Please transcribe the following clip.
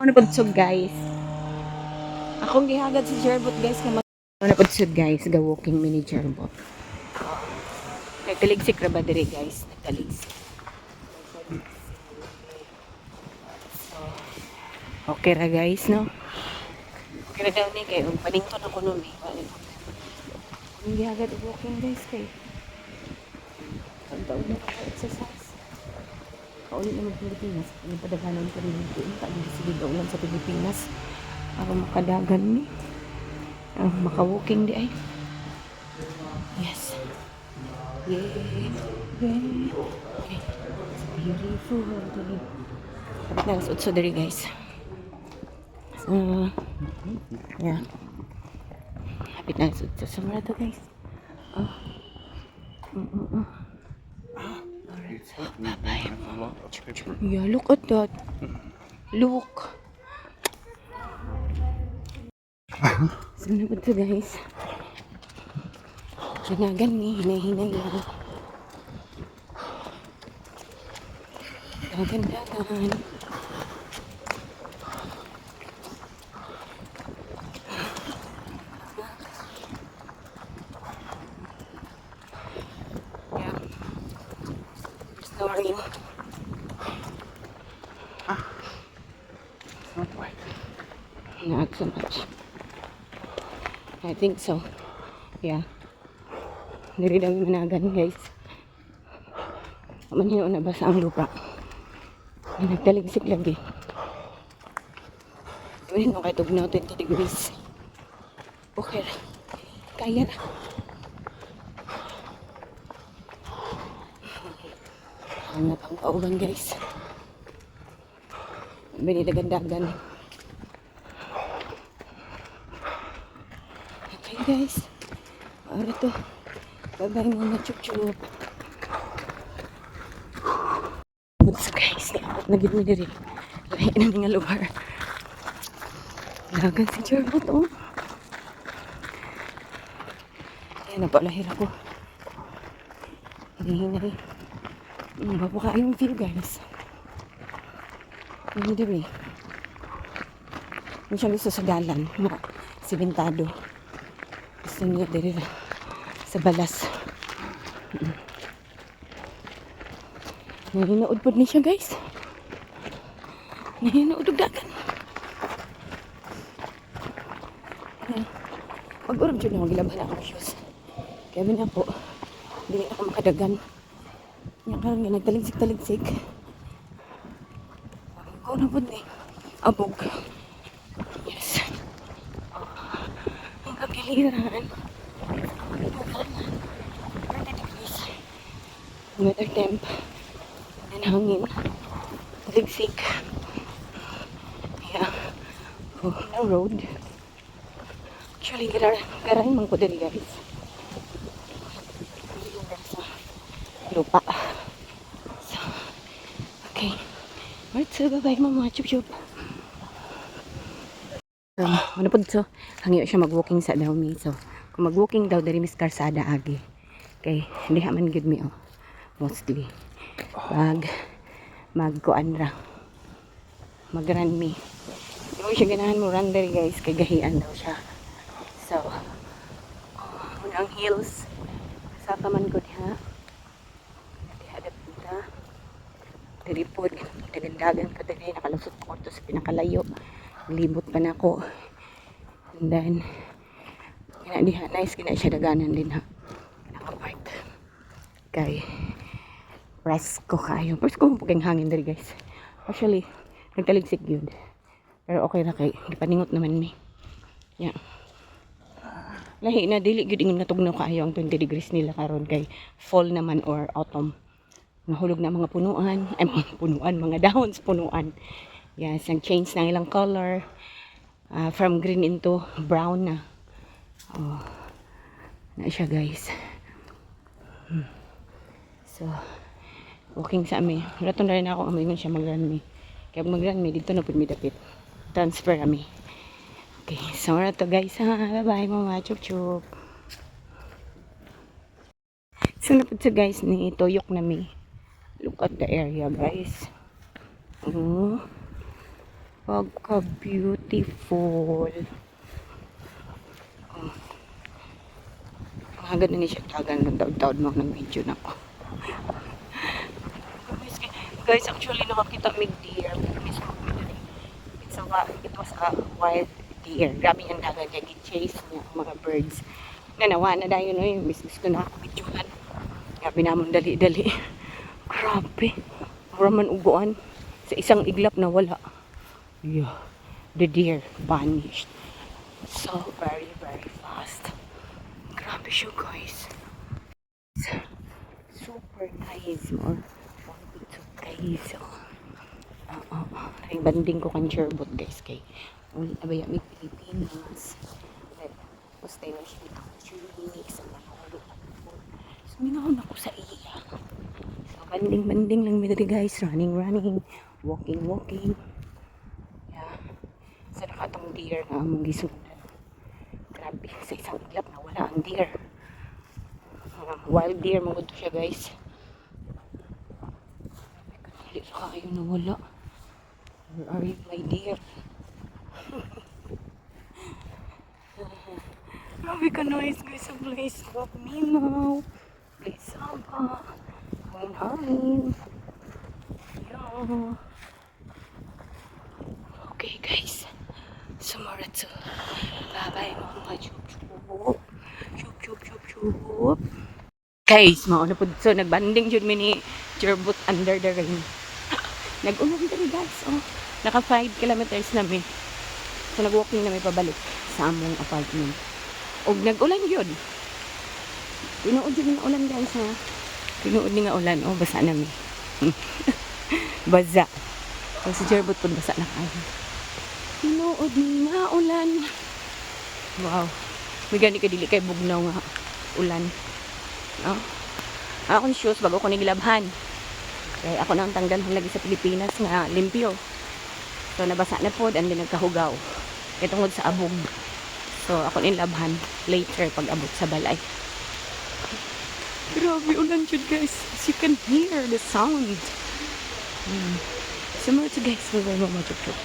Ano pod so, guys? Akong gihagad si Jerbot, guys, nga mag Ano pod so, guys, ga walking mi ni Jerbot. Nagtaligsik ra ba diri, guys? Nagtaligsik. So, okay ra, guys, no? Okay ra daw ni kay og panington ako no mi. Wala ni problema. Akong gihagad og walking, guys, kay taon na ako exercise. Kaulit naman Pilipinas. Ano pa daganon pa rin ito. Ang sige ulan sa Pilipinas. Para makadagan ni. Ah, maka-walking di ay. Yes. Yeah. Yeah. Okay. It's beautiful day. Kapit na alas 8 diri, guys. So, yeah. Kapit na alas 8. So, mura to, guys. Oh. Alright, so, bye-bye. A lot of paper. Yeah, look at that. Look. So, na to, guys? Ganagan ni, hinay-hinay lang. Dagan-dagan. Yeah. There's no rain. It's not wet. Not so much. I think so. Yeah. Diri daw yung managan, guys. Man hinuon na basa ang lupa. May nagtaligsik lagi. Di man kay tugnaw, 20 degrees. Okay ra. Kaya na. Hanap ang kauban, guys. Binidagan-dagan. Okay, guys. Para to. Bye-bye muna, chup chup. So guys, niabot na gid mi diri. Lahi na nga lugar. Dagan si Jerbot, oh. Ayan, napalahir ako. Hinihinay. Gwapo kaayong view, guys. Ano diri? Hindi siya gusto sa dalan. Mga simentado. Gusto niya diri ra sa balas. Nahinood pod ni siya, guys. Nahinood og dagan. Ayan. Pag-urog jud ako, gilabhan akong shoes. Kaya man ako, hindi na ako makadagan. Nya karon nga nagtaligsik-taligsik. Ako na pod ni. Abog. Yes. Ang kagiliran. 30 degrees. Weather temp. And hangin. Taligsik. Yeah. Oh, no road. Actually, garay man ko diri, guys. Dili diri sa lupa. So, okay. Alright, so bye-bye, mama. Chup chup. So, ano po so, hangyo siya mag-walking sa daw mi. So, kung mag-walking daw diri mis karsada agi. Kay hindi man gud mi, oh. Mostly. Pag magkuan ra. Mag-run mi. Di mo siya ganahan mo run diri, guys, kay gahian daw siya. So, oh, unang hills. Sa pa man gud ha. Diha dapita. Diri pod dagan-dagan ka diri, nakalusot ko to sa pinakalayo. Libot pa nako. And then gina diha, nice gina siya daganan din ha. Naka-park. Kay presko kayo. Presko po kayong hangin diri, guys. Actually, nagtaligsik gyud. Pero okay ra kay gipaningot naman mi. Yeah. Lahi na dili gyud ingon natugnaw kaayo ang 20 degrees nila karon kay fall naman or autumn. Nahulog na mga punuan, ay, mga punuan, mga dahon sa punuan. Yes, nag-change na ang ilang color from green into brown na. Oh, na siya, guys. So, walking sa ami. Raton na rin ako amoy siya mag-run mi. Kaya mag-run mi, dito na pud mi dapit. Transfer kami. Okay, so mara to, guys, ha. Bye-bye, mama. Chup chup. So na so guys, ni tuyok na mi. Look at the area, guys. Oh. Pagka-beautiful. Oh. Ang ganda ni siya tagan ng taod-taod mo ng video na ko. Guys, guys, actually nakakita mig deer. Pero mismo diri. It was a wild deer. Grabe ang dagan niya. Gi-chase niya ang mga birds. Nanawa na dayon no, yung business ko na ako videohan. Grabe namon dali-dali. Grabe. Mura man uguan. Sa isang iglap na wala. Yeah. The deer vanished. So very, very fast. Grabe siya, guys. Super nice. More to guys. Oh. Oo. Ay, banding ko kan Cherbot, guys, kay uli na ba mig Pilipinas. Then, basta na siya dito 3 weeks. Ang mga ulo. So, minahon ako sa iya. So, banding-banding lang mi diri, guys. Running, running. Walking, walking. Yeah. Sa nakatong deer nga among gisundan. Grabe, sa isang iglap na wala ang deer. Wild deer mo to siya, guys. Dili sa kayo nawala. Where are you, my dear? Grabe ka nice, guys, sa place. Mingaw. Place Saba. Hangin. Yeah. Okay, guys. Sumara to. Bye-bye, mga chup chup. Chup chup chup chup. Guys, mao na pud. So, nagbanding jud mi ni Cherbot under the rain. Nag-ulan diri, guys. Oh, naka 5 kilometers na mi. So nag-walking na mi pabalik sa among apartment. Og nag-ulan yun. Tinuod jud nga ulan, guys, ha. Tinuod ni nga ulan. Oh, basa na mi. Baza. So, si Jerbot pud basa na kayo. Tinuod ni nga ulan. Wow. May gani ka dili kay bugnaw nga ulan. No? Akong shoes bago ko nilabhan. Kaya ako na ang tanggal lagi sa Pilipinas nga limpyo. So nabasa na pod and then nagkahugaw. Kay tungod sa abog. So ako nilabhan later pag abot sa balay. Grabe ulan jud, guys. As you can hear the sound. So more to guys. Bye bye, mama chup chup.